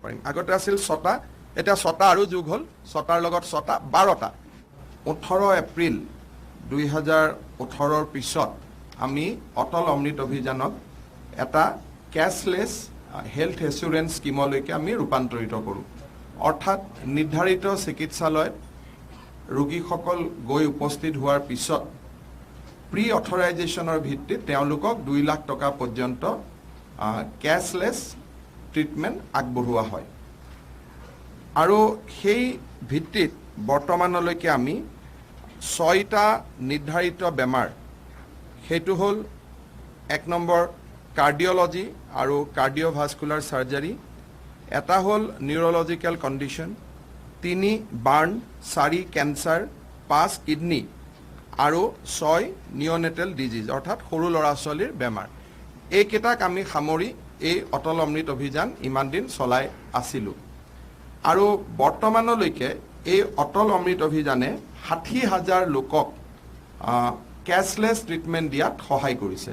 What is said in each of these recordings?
পাৰিম। আগতে আছিল ছটা, এতিয়া ছটা আৰু যোগ হ'ল, ছটাৰ লগত ছটা, 12টা। 18 এপ্ৰিল 2018ৰ পিছত আমি অটল অমৃত অভিযানক এটা কেছলেছ হেল্থ এচুৰেঞ্চ স্কীমলৈকে আমি ৰূপান্তৰিত কৰোঁ। অৰ্থাৎ নিৰ্ধাৰিত চিকিৎসালয়ত ৰোগীসকল গৈ উপস্থিত হোৱাৰ পিছত প্ৰি অথৰাইজেশ্যনৰ ভিত্তিত তেওঁলোকক 2 লাখ টকা পৰ্যন্ত কেছলেছ ট্ৰিটমেণ্ট আগবঢ়োৱা হয়। আৰু সেই ভিত্তিত বৰ্তমানলৈকে আমি ছয়টা নিৰ্ধাৰিত বেমাৰ, সেইটো হ'ল 1 নম্বৰ কাৰ্ডিঅ'লজি আৰু কাৰ্ডিঅ'ভাস্কুলাৰ চাৰ্জাৰী, এটা হ'ল neurological condition, 3 burn, 4 cancer, 5 kidney আৰু 6 নিঅনেটেল ডিজিজ, অৰ্থাৎ সৰু ল'ৰা ছোৱালীৰ বেমাৰ। এইকেইটাক আমি সামৰি এই অটল অমৃত অভিযান ইমান দিন চলাই আছিলোঁ। আৰু বৰ্তমানলৈকে এই অটল অমৃত অভিযানে 60 হাজাৰ লোকক কেছলেছ ট্ৰিটমেণ্ট দিয়াত সহায় কৰিছে।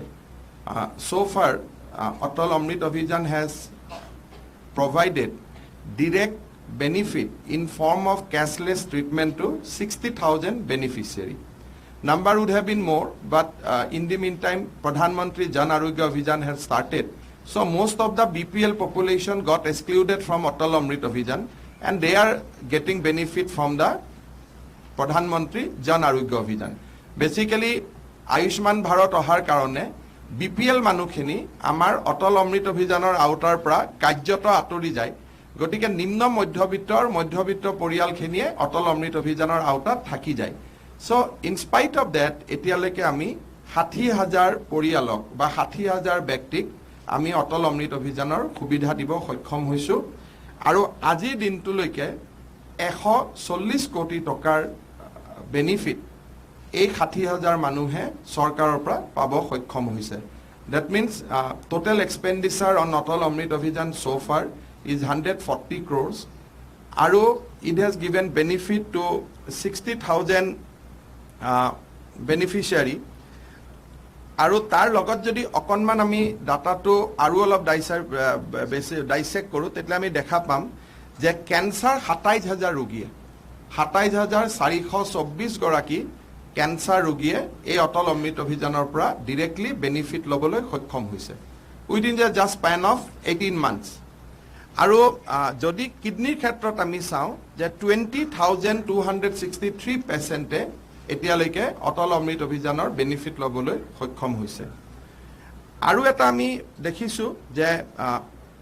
So far, Atal Amrit Abhiyan has provided direct benefit in form of cashless treatment to 60,000 beneficiary. Number would have been more, but in the meantime, Pradhan Mantri Jan Arogya Abhijan has started. So most of the BPL population got excluded from Atal Amrit Abhijan and they are getting benefit from the Pradhan Mantri Jan Arogya Abhijan. Basically, Ayushman Bharat অহাৰ কাৰণে BPL মানুহখিনি আমাৰ অটল অমৃত অভিযানৰ আওতাৰ পৰা কাৰ্যতঃ আঁতৰি যায়। গতিকে নিম্ন মধ্যবিত্ত আৰু মধ্যবিত্ত পৰিয়ালখিনিয়ে অটল অমৃত অভিযানৰ আওতাত থাকি যায়। So in spite of that, এতিয়ালৈকে আমি 60 হাজাৰ পৰিয়ালক বা 60 হাজাৰ ব্যক্তিক আমি অটল অমৃত অভিযানৰ সুবিধা দিব সক্ষম হৈছোঁ। আৰু আজিৰ দিনটোলৈকে 140 কোটি টকাৰ বেনিফিট এই 60 হাজাৰ মানুহে চৰকাৰৰ পৰা পাব সক্ষম হৈছে। That means total expenditure on Atal Amrit Abhiyan so far is 140 crores আৰু it has given benefit to 60,000 beneficiary. আৰু তাৰ লগত যদি অকণমান আমি ডাটাটো আৰু অলপ বেছি ডাইচেক্ট কৰোঁ, তেতিয়া আমি দেখা পাম যে কেঞ্চাৰ 27 হাজাৰ ৰোগীয়ে, 27,424 গৰাকী কেঞ্চাৰ ৰোগীয়ে এই অটল অমৃত অভিযানৰ পৰা ডিৰেক্টলি বেনিফিট ল'বলৈ সক্ষম হৈছে within the just span of 18 months। আৰু যদি কিডনীৰ ক্ষেত্ৰত আমি চাওঁ যে 20,263 পেচেণ্টে এতিয়ালৈকে অটল অমৃত অভিযানৰ বেনিফিট ল'বলৈ সক্ষম হৈছে। আৰু এটা আমি দেখিছোঁ যে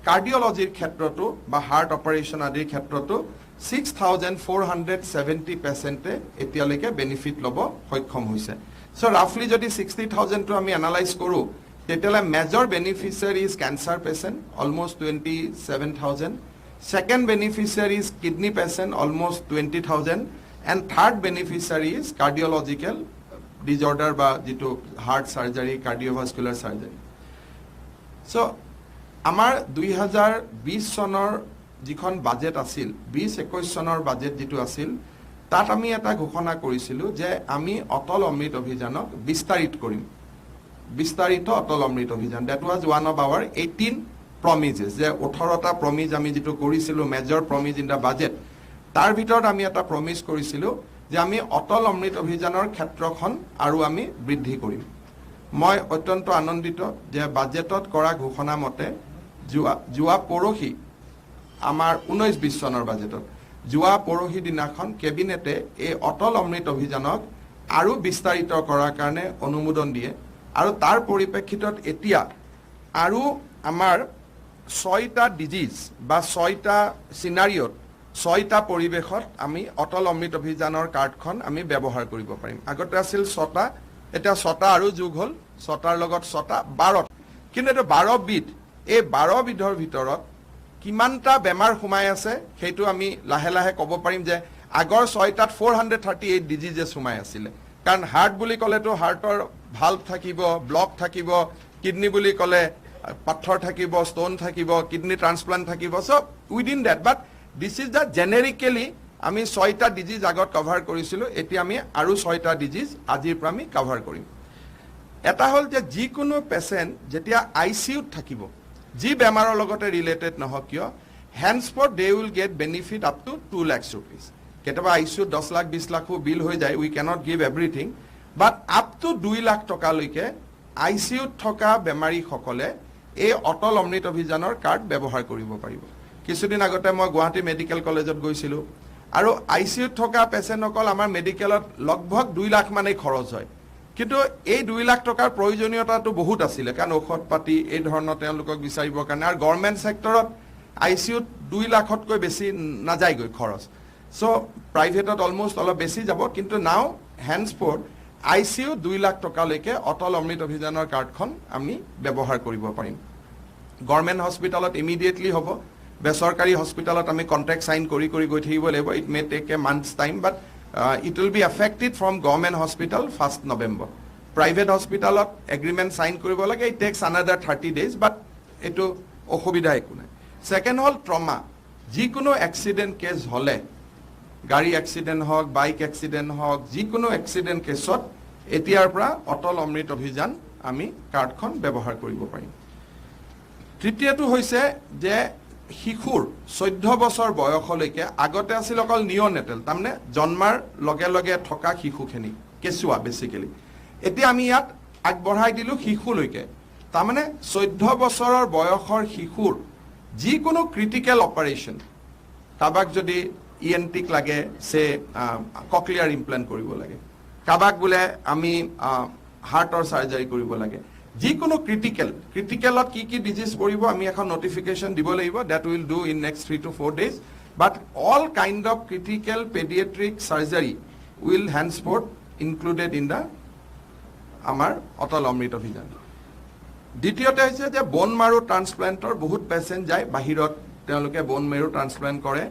কাৰ্ডিঅ'লজিৰ ক্ষেত্ৰতো বা হাৰ্ট অপাৰেশ্যন আদিৰ ক্ষেত্ৰতো 6470 পেচেণ্টে এতিয়ালৈকে বেনিফিট ল'ব সক্ষম হৈছে। চ' ৰাফলি যদি 60,000টো আমি এনালাইজ কৰোঁ, তেতিয়াহ'লে major beneficiary is cancer patient, almost 27,000, second beneficiary is kidney patient, almost 20,000, and third beneficiary is cardiological disorder বা যিটো হাৰ্ট চাৰ্জাৰী, কাৰ্ডিঅ'ভাস্কুলাৰ চাৰ্জাৰী। চ' আমাৰ 2020 চনৰ যিখন বাজেট আছিল, 20-21 চনৰ বাজেট যিটো আছিল, তাত আমি এটা ঘোষণা কৰিছিলোঁ যে আমি অটল অমৃত অভিযানক বিস্তাৰিত কৰিম, বিস্তাৰিত অটল Amrit Abhiyan. That was one of our 18 promises, যে 18টা প্ৰমিজ আমি যিটো কৰিছিলোঁ, major promise in the budget, তাৰ ভিতৰত আমি এটা প্ৰমিজ কৰিছিলোঁ যে আমি অটল অমৃত অভিযানৰ ক্ষেত্ৰখন আৰু আমি বৃদ্ধি কৰিম। মই অত্যন্ত আনন্দিত যে বাজেটত কৰা ঘোষণা মতে যোৱা যোৱা পৰহি, আমাৰ 19-20 চনৰ বাজেটত যোৱা পৰহি দিনাখন কেবিনেটে এই অটল অমৃত অভিযানক আৰু বিস্তাৰিত কৰাৰ কাৰণে অনুমোদন দিয়ে। আৰু তাৰ পৰিপ্ৰেক্ষিতত এতিয়া আৰু আমাৰ ছয়টা ডিজিজ বা ছয়টা চিনাৰিঅ'ত, ছয়টা পৰিৱেশত আমি অটল অমৃত অভিযানৰ কাৰ্ডখন আমি ব্যৱহাৰ কৰিব পাৰিম। আগতে আছিল ছটা, এতিয়া ছটা আৰু যোগ হ'ল, ছটাৰ লগত ছটা, 12। কিন্তু এইটো 12বিধ, এই 12 বিধৰ ভিতৰত কিমানটা বেমাৰ সোমাই আছে, সেইটো আমি লাহে লাহে ক'ব পাৰিম যে আগৰ ছয়টাত 438 ডিজিজেছ সোমাই আছিলে। কাৰণ হাৰ্ট বুলি ক'লেতো হাৰ্টৰ ভাল্ভ থাকিব, ব্লক থাকিব, কিডনী বুলি ক'লে পাথৰ থাকিব, ষ্ট'ন থাকিব, কিডনী ট্ৰান্সপ্লাণ্ট থাকিব, so within that. But this is the generically আমি ছয়টা ডিজিজ আগত কভাৰ কৰিছিলোঁ, এতিয়া আমি আৰু ছয়টা ডিজিজ আজিৰ পৰা আমি কভাৰ কৰিম। এটা হ'ল যে যিকোনো পেচেণ্ট যেতিয়া আই চি ইউত থাকিব, যি বেমাৰৰ লগতে ৰিলেটেড নহওক কিয়, Henceforth they will get benefit up to ₹2 lakhs. কেতিয়াবা I C ইউত 10 লাখ, 20 লাখো বিল হৈ যায়, we can't give everything, but up to 2 lakh টকালৈকে I C ইউত থকা বেমাৰীসকলে এই অটল অমৃত অভিযানৰ কাৰ্ড ব্যৱহাৰ কৰিব পাৰিব। কিছুদিন আগতে মই গুৱাহাটী মেডিকেল কলেজত গৈছিলোঁ আৰু I C ইউত থকা পেচেণ্টসকল আমাৰ মেডিকেলত লগভগ 2 লাখ মানেই খৰচ হয়। কিন্তু এই 2 লাখ টকাৰ প্ৰয়োজনীয়তাটো বহুত আছিলে, কাৰণ ঔষধ পাতি এই ধৰণৰ তেওঁলোকক বিচাৰিবৰ কাৰণে। আৰু গভৰ্ণমেণ্ট ছেক্টৰত I C ইউত 2 লাখতকৈ বেছি নাযায়গৈ খৰচ। চ' প্ৰাইভেটত অলমষ্ট অলপ বেছি যাব। কিন্তু নাও হেন্সফৰ্থ I C U 2 lakh টকালৈকে অটল অমৃত অভিযানৰ কাৰ্ডখন আমি ব্যৱহাৰ কৰিব পাৰিম। গভৰ্ণমেণ্ট হস্পিটেলত ইমিডিয়েটলি হ'ব। বেচৰকাৰী হস্পিটেলত আমি কণ্ট্ৰেক্ট চাইন কৰি কৰি গৈ থাকিব লাগিব। It may take a month's time, but it will be effective from government hospital 1st November. Private হস্পিটেলত এগ্ৰিমেণ্ট চাইন কৰিব লাগে, it takes another 30 days, but এইটো অসুবিধা একো নাই। ছেকেণ্ড হ'ল ট্ৰমা। যিকোনো এক্সিডেণ্ট কেছ হ'লে, গাড়ী এক্সিডেণ্ট হওক, বাইক এক্সিডেণ্ট হওক, যিকোনো এক্সিডেণ্ট কেছত এতিয়াৰ পৰা অটল অমৃত অভিযান আমি কাৰ্ডখন ব্যৱহাৰ কৰিব পাৰিম। তৃতীয়টো হৈছে যে শিশুৰ 14 বছৰ বয়সলৈকে, আগতে আছিল অকল নিঅ'নেটেল, তাৰমানে জন্মাৰ লগে লগে থকা শিশুখিনি, কেঁচুৱা বেচিকেলি। এতিয়া আমি ইয়াত আগবঢ়াই দিলোঁ শিশুলৈকে, তাৰমানে 14 বছৰৰ বয়সৰ শিশুৰ যিকোনো ক্ৰিটিকেল অপাৰেশ্যন, কাৰোবাক যদি ই এন টিক লাগে, চে ককলিয়াৰ ইমপ্লেণ্ট কৰিব লাগে, কাৰোবাক বোলে আমি হাৰ্টৰ চাৰ্জাৰী কৰিব লাগে, যিকোনো ক্ৰিটিকেল, ক্ৰিটিকেলত কি কি ডিজিজ পৰিব আমি এখন নটিফিকেশ্যন দিব লাগিব, that will do in next 3 to 4 days, but all kind of critical pediatric surgery will henceforth included in the আমাৰ অটল অমৃত অভিযান। দ্বিতীয়তে হৈছে যে বন মাৰো ট্ৰান্সপ্লেণ্টৰ বহুত পেচেণ্ট যায় বাহিৰত, তেওঁলোকে বন মেৰু ট্ৰান্সপ্লেণ্ট কৰে।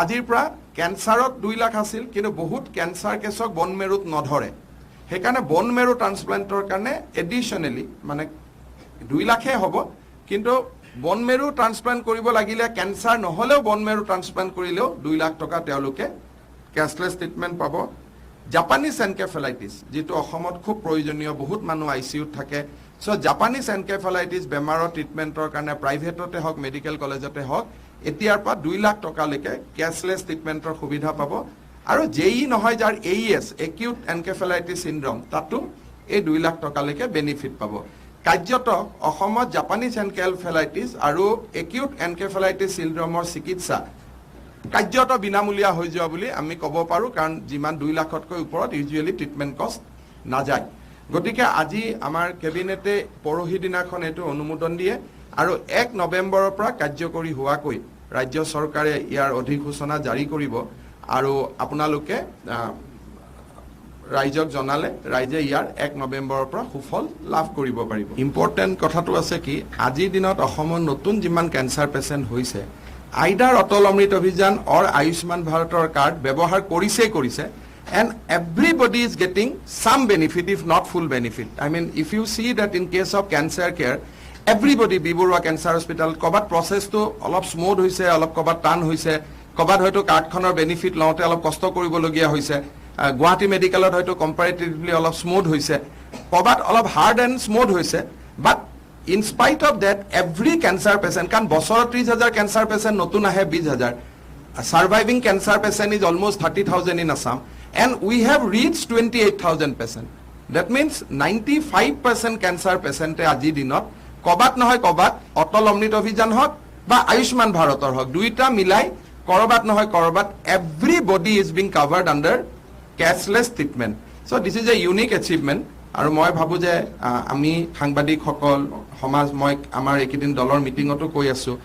আজিৰ পৰা কেঞ্চাৰত 2 লাখ আছিল, কিন্তু বহুত কেঞ্চাৰ কেছক বন মেৰুত নধৰে। সেইকাৰণে বন মেৰু ট্ৰান্সপ্লেণ্টৰ কাৰণে এডিশ্যনেলি, মানে 2 লাখেই হ'ব, কিন্তু বন মেৰু ট্ৰান্সপ্লেণ্ট কৰিব লাগিলে, কেঞ্চাৰ নহ'লেও বন মেৰু ট্ৰান্সপ্লেণ্ট কৰিলেও 2 লাখ টকা তেওঁলোকে কেছলেছ ট্ৰিটমেণ্ট পাব। জাপানীজ এনকেফেলাইটিছ, যিটো অসমত খুব প্ৰয়োজনীয়, বহুত মানুহ I C ইউত থাকে। চ' জাপানীজ এনকেফেলাইটিছ বেমাৰৰ ট্ৰিটমেণ্টৰ কাৰণে প্ৰাইভেটতে হওক, মেডিকেল কলেজতে হওক, এতিয়াৰ পৰা 2 লাখ টকালৈকে কেছলেছ ট্ৰিটমেণ্টৰ সুবিধা পাব। আৰু জে ই নহয়, যাৰ AES, acute encephalitis syndrome, তাতো এই 2 লাখ টকালৈকে বেনিফিট পাব। কাৰ্যতঃ অসমত জাপানীজ এনকেফেলাইটিছ আৰু একিউট এনকেফেলাইটিছ চিণ্ড্ৰমৰ চিকিৎসা কাৰ্যতঃ বিনামূলীয়া হৈ যোৱা বুলি আমি ক'ব পাৰোঁ, কাৰণ যিমান 2 লাখতকৈ ওপৰত ইউজুৱেলি ট্ৰিটমেণ্ট কষ্ট নাযায়। গতিকে আজি আমাৰ কেবিনেটে পৰহি দিনাখন এইটো অনুমোদন দিয়ে আৰু 1 নৱেম্বৰৰ পৰা কাৰ্যকৰী হোৱাকৈ ৰাজ্য চৰকাৰে ইয়াৰ অধিসূচনা জাৰি কৰিব। আৰু আপোনালোকে ৰাইজক জনালে ৰাইজে ইয়াৰ 1 নৱেম্বৰৰ পৰা সুফল লাভ কৰিব পাৰিব। ইম্পৰ্টেণ্ট কথাটো আছে কি, আজিৰ দিনত অসমত নতুন যিমান কেঞ্চাৰ পেচেণ্ট হৈছে, আইদাৰ অটল অমৃত অভিযান অৰ আয়ুষ্মান ভাৰতৰ কাৰ্ড ব্যৱহাৰ কৰিছেই কৰিছে, and everybody is getting some benefit, if not full benefit. I mean, if you see that in case of cancer care, everybody, B Barua cancer hospital, ক'ৰবাত প্ৰচেছটো অলপ স্মুথ হৈছে, অলপ ক'ৰবাত টান হৈছে, ক'ৰবাত হয়তো কাৰ্ডখনৰ বেনিফিট লওঁতে অলপ কষ্ট কৰিবলগীয়া হৈছে। গুৱাহাটী মেডিকেলত হয়তো কম্পাৰেটিভলি অলপ স্মুথ হৈছে, ক'ৰবাত অলপ হাৰ্ড এণ্ড স্মুথ হৈছে, but in spite of that, every cancer patient, কাৰণ বছৰত 30 হাজাৰ কেঞ্চাৰ পেচেণ্ট নতুন আহে, 20 হাজাৰ surviving cancer patient is almost 30,000 in Assam, and we have reached 28,000 patient. That means 95% cancer পেচেণ্টে আজিৰ দিনত ক'বাত নহয় ক'বাত অটল অমৃত অভিযান হওক বা আয়ুষ্মান ভাৰতৰ হওক, দুয়োটা মিলাই ক'ৰবাত নহয় ক'ৰবাত everybody is being covered under cashless treatment. So this is a unique achievement. আৰু মই ভাবোঁ যে আমি সাংবাদিকসকল, সমাজ, মই আমাৰ এইকেইদিন দলৰ মিটিঙতো কৈ আছোঁ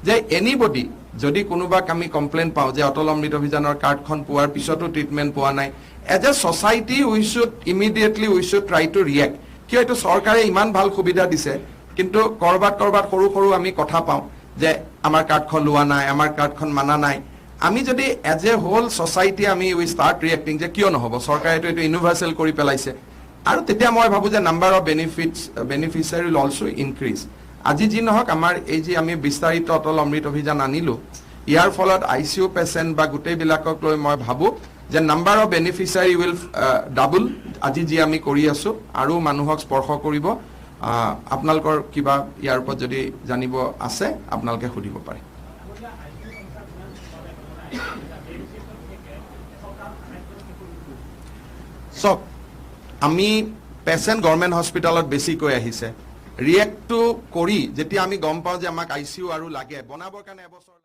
যে এনিবডি, যদি কোনোবাক আমি কমপ্লেইন পাওঁ যে অটল অমৃত অভিযানৰ কাৰ্ডখন পোৱাৰ পিছতো ট্ৰিটমেণ্ট পোৱা নাই, as a society we should immediately, we should try to react. কিয় এইটো চৰকাৰে ইমান ভাল সুবিধা দিছে, কিন্তু ক'ৰবাত ক'ৰবাত সৰু সৰু আমি কথা পাওঁ যে আমাৰ কাৰ্ডখন লোৱা নাই, আমাৰ কাৰ্ডখন মানা নাই। আমি যদি এজ এ হোল ছ'চাইটি আমি উই ষ্টাৰ্ট ৰিয়েক্টিং যে কিয় নহ'ব, চৰকাৰেতো এইটো ইউনিভাৰ্চেল কৰি পেলাইছে, আৰু তেতিয়া মই ভাবোঁ যে number of beneficiary will also increase. আজি যি নহওক, আমাৰ এই যি আমি বিস্তাৰিত অটল অমৃত অভিযান আনিলোঁ, ইয়াৰ ফলত I C U patient বা গোটেইবিলাকক লৈ মই ভাবোঁ যে number of beneficiary will double. আজি যি আমি কৰি আছোঁ আৰু মানুহক স্পৰ্শ কৰিব। আপোনালোকৰ কিবা ইয়াৰ ওপৰত যদি জানিব আছে, আপোনালোকে সুধিব পাৰে। আগতে I C চাওক, আমি পেচেণ্ট গভৰ্ণমেণ্ট হস্পিটেলত বেছিকৈ আহিছে। ৰিয়েক্টটো কৰি যেতিয়া আমি গম পাওঁ যে আমাক I C you আৰু লাগে বনাবৰ কাৰণে এবছৰ